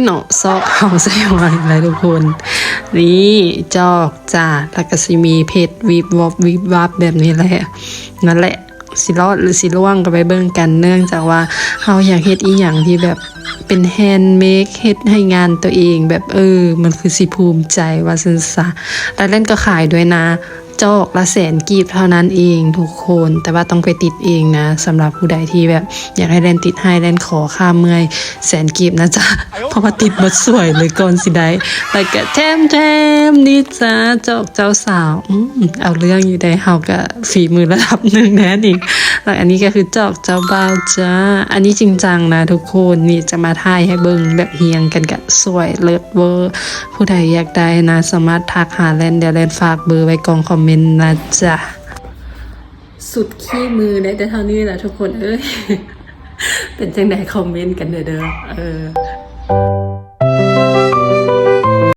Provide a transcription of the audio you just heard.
ເນາະ ຊອກເຮົາໃສ່ຫວຍແຫຼະທຸກຄົນ. ນີ້ຈອກຈ້າ ແລ້ວກໍຊິມີເພັດວິບວັບວິບວັບແບບນີ້ແຫຼະ. ນັ້ນແຫຼະ ຊິລອດຫຼືຊິລ່ວງກໍໄປເບິ່ງກັນ. ເນື່ອງຈາກວ່າເຮົາຢາກເຮັດອີ່ຫຍັງທີ່ແບບເປັນແຮນເມດ ເຮັດໃຫ້ງານຕົວເອງ ແບບ ເອີ ມັນຄືຊິພູມໃຈວ່າຊັ້ນຊະ. ແລ້ວແລ່ນກໍຂາຍດ້ວຍນະ ຈອກລະແສນກີບເທົ່ານັ້ນເອງທຸກຄົນ, ແຕ່ວ່າຕ້ອງໄປຕິດເອງນະ. ສຳລັບຜູ້ໃດທີ່ແບບຢາກໃຫ້ແລ່ນຕິດໃຫ້ ແລ່ນຂໍຄ່າເມື່ອຍແສນກີບນະຈ໊ະ ເພາະວ່າຕິດໝົດສວຍເລີຍກ່ອນຊິໄດ້. ແລ້ວກໍແຖມໆ ນີ້ຈ້າ ຈອກເຈົ້າສາວ. ອືມ ເອົາເລື່ອງຢູ່ເດ້ ເຮົາກໍຝີມືລະດັບໜຶ່ງແດ່ນີ້. ແລ້ວອັນນີ້ກໍຄືຈອກເຈົ້າບ່າວຈ້າ. ອັນນີ້ຈິງຈັງນະທຸກຄົນ. ນີ້ຈະມາຖ່າຍໃຫ້ເບິ່ງແບບຮຽງກັນ ກະສວຍເລີດເວີ. ຜູ້ໃດຢາກໄດ້ນະ ສາມາດທັກຫາແລ່ນ ດຽວແລ່ນຝາກເບີໄວ້ກ່ອງຄອມເມັນນະຈ໊ະ. ສຸດຂີ້ມືໄດ້ແຕ່ເທົ່ານີ້ລະທຸກຄົນເອີຍ. ເປັນຈັ່ງໃດຄອມເມັນກັນເດີ ເດີ. ເອີ